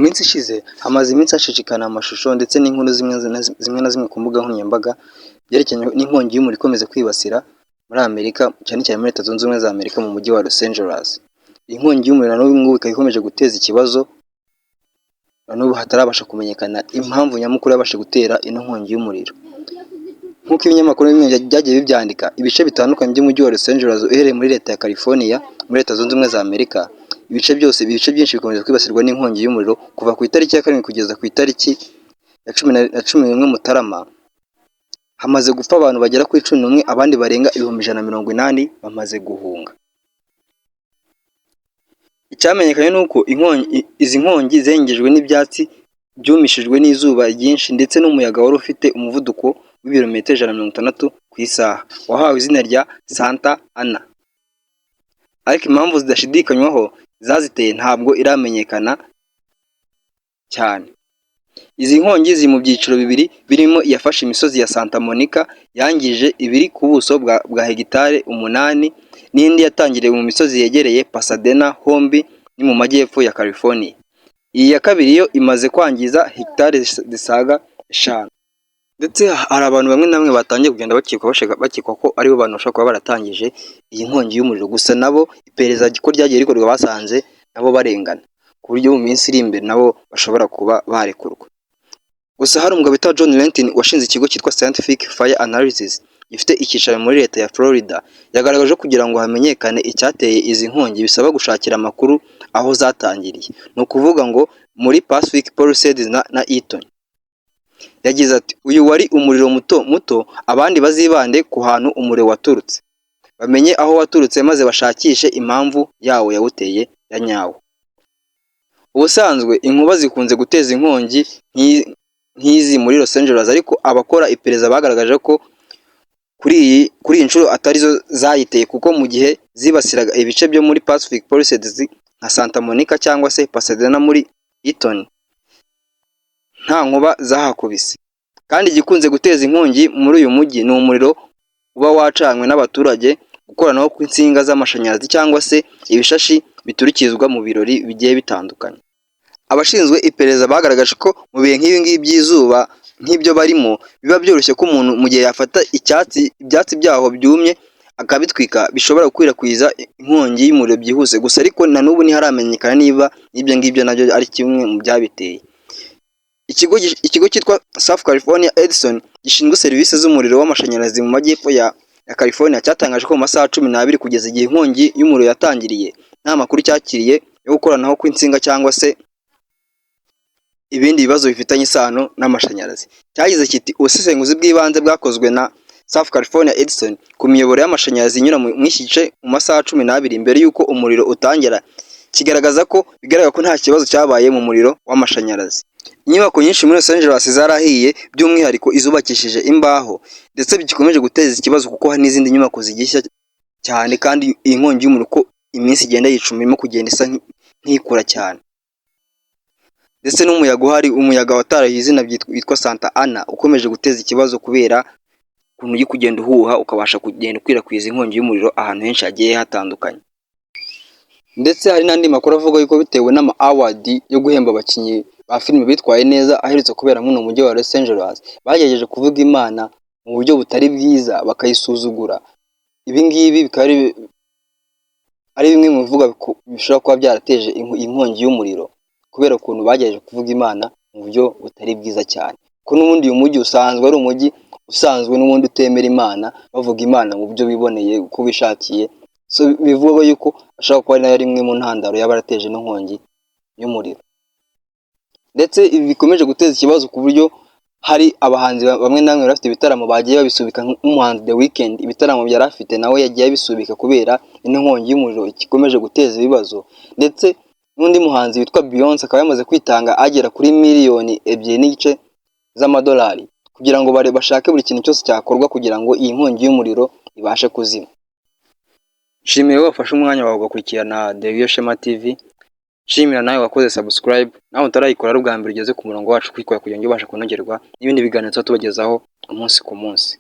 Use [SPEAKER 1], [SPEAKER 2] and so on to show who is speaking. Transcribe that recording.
[SPEAKER 1] Mu minsi ishize hamaze iminsi hacicikana amashusho ndetse n'inkuru zimwe na zimwe ku mbuga nkoranyambaga byerekeranye n'inkongi y'umuriro ikomeza kwibasira muri Amerika, cyane cyane muri Leta Zunze Ubumwe za Amerika, mu mujyi wa Los Angeles. Iyi nkongi y'umuriro na n'ubu ngubu ikaba ikomeje guteza ikibazo, na n'ubu hatarabasha kumenyekana impamvu nyamukuru yabasha gutera ino nkongi y'umuriro. Nk'uko ibinyamakuru bimwe byagiye bibyandika, ibice bitandukanye by'umujyi wa Los Angeles uherereye muri leta ya California, muri Leta Zunze Ubumwe za Amerika, ibice byose, ibice byinshi bikomeje kwibasirwa n'inkongi y'umuriro kuva ku itariki ya 7 kugeza ku itariki ya 11 Mutarama. Hamaze gupfa abantu bagera kuri 11, abandi barenga 180,000 bamaze guhunga. Icyamenyekanye ni uko izi nkongi zengejwe n'ibyatsi byumishijwe n'izuba ryinshi ndetse n'umuyaga wari ufite umuvuduko w'ibirometero 160 ku isaha, wahawe izina rya Santa Ana. Ariko impamvu zidashidikanywaho zaziteye ntabwo iramenyekana cyane. Izi nkongi ziri mu byiciro bibiri, birimo iyafashe imisozi ya Santa Monica yangije ibiri ku buso bwa hegitari 8, n'indi yatangiriye mu misozi yegereye Pasadena, hombi ni mu majyepfo ya California. Iyi ya kabiri yo imaze kwangiza hegitari zisaga 5. Ndetse hari abantu bamwe na bamwe batangiye kugenda bakekwa ko aribo bantu bashobora kuba baratangije iyi nkongi y'umuriro. Gusa nabo iperereza ko ryagiye rikorwa, basanze nabo barengana, ku buryo mu minsi iri imbere nabo bashobora kuba barekurwa. Gusa hari umugabo witwa John Lentin washinze ikigo cyitwa Scientific Fire Analysis gifite icyicaro muri leta ya Florida, yagaragaje ko kugira ngo hamenyekane icyateye izi nkongi bisaba gushakira amakuru aho zatangiriye, ni ukuvuga ngo muri Pacific Palisades na Eaton. Yagize ati: "Uyu wari umuriro muto muto, abandi bazibande ku hantu umuriro waturutse, bamenye aho waturutse maze bashakishe impamvu yawo yawuteye ya nyawo." Ubusanzwe inkuba zikunze guteza inkongi nk'izi muri Los Angeles, ariko abakora iperereza bagaragaje ko kuri iyi nshuro atarizo zayiteye, kuko mu gihe zibasiraga ibice byo muri Pacific Palisades nka Santa Monica cyangwa se Pasadena muri Eaton, nta nkuba zahakubise. Kandi igikunze guteza inkongi muri uyu mujyi ni umuriro uba wacanywe n'abaturage, gukoranaho kw'insinga z'amashanyarazi cyangwa se ibishashi biturikizwa mu birori bigiye bitandukanye. Abashinzwe iperereza bagaragaje ko mu bihe nk'ibi ngibi by'izuba nk'ibyo barimo, biba byoroshye ko umuntu mu gihe yafata icyatsi, ibyatsi byaho byumye, akabitwika, bishobora gukwirakwiza inkongi y'umuriro byihuse. Gusa ariko na n'ubu ntiharamenyekana niba ibyo ngibyo nabyo ari kimwe mu byabiteye. Ikigo cyitwa South California Edison gishinzwe serivisi z'umuriro w'amashanyarazi mu majyepfo ya California cyatangaje ko mu masaha 12 kugeza igihe inkongi y'umuriro yatangiriye, nta makuru cyakiriye yo gukoranaho kw'insinga cyangwa se ibindi bibazo bifitanye isano n'amashanyarazi. Cyagize kiti: "Ubusesenguzi bw'ibanze bwakozwe na South California Edison ku miyoboro y'amashanyarazi inyura muri iki gice mu masaha 12 mbere y'uko umuriro utangira kigaragaza ko bigaragara ko nta kibazo cyabaye mu muriro w'amashanyarazi." Inyubako nyinshi muri Los Angeles zarahiye, by'umwihariko izubakishije imbaho, ndetse bigikomeje guteza ikibazo kuko hari n'izindi nyubako zigishya cyane, kandi iyi nkongi y'umuriro uko iminsi igenda yicuma irimo kugenda isa nk'ikura cyane. Ndetse n'umuyaga uhari, umuyaga wataraye izina witwa Santa Ana, ukomeje guteza ikibazo kubera ukuntu uri kugenda uhuha, ukabasha kugenda ukwirakwiza inkongi y'umuriro ahantu henshi hagiye hatandukanye. Ndetse hari n'andi makuru avuga yuko bitewe n'ama award yo guhemba abakinnyi ba filime bitwaye neza aherutse kubera muri uno mujyi wa Los Angeles, bagerageje kuvuga Imana mu buryo butari bwiza, bakayisuzugura. Ibi ngibi bikaba ari bimwe mu bivugwa bishobora kuba byarateje inkongi y'umuriro, kubera ukuntu bagerageje kuvuga Imana mu buryo butari bwiza cyane, ko n'ubundi uyu mujyi usanzwe ari umujyi usanzwe n'ubundi utemera Imana, bavuga Imana mu buryo biboneye uko bishakiye. So bivugwa yuko ashobora kuba ari nayo rimwe mu ntandaro yaba yarateje ino nkongi y'umuriro. Ndetse ibi bikomeje guteza ikibazo ku buryo hari abahanzi bamwe na bamwe bari bafite ibitaramo bagiye babisubika, nk'umuhanzi The Weeknd, ibitaramo yari afite nawe yagiye abisubika kubera ino nkongi y'umuriro ikomeje guteza ibibazo. Ndetse n'undi muhanzi witwa Beyonce akaba yamaze kwitanga agera kuri miliyoni 2.5 z'amadolari kugira ngo bashake buri kintu cyose cyakorwa kugira ngo iyi nkongi y'umuriro ibashe kuzima. Nshimiye wowe wafashe umwanya wawe ugakurikirana The Real Shema TV, nshimira nawe wakoze subscribe, nawe utarayikora ari ubwa mbere ugeze ku murongo wacu kuyikora kugira ngo ubashe kunogerwa n'ibindi biganiro tuba tubagezaho umunsi ku munsi.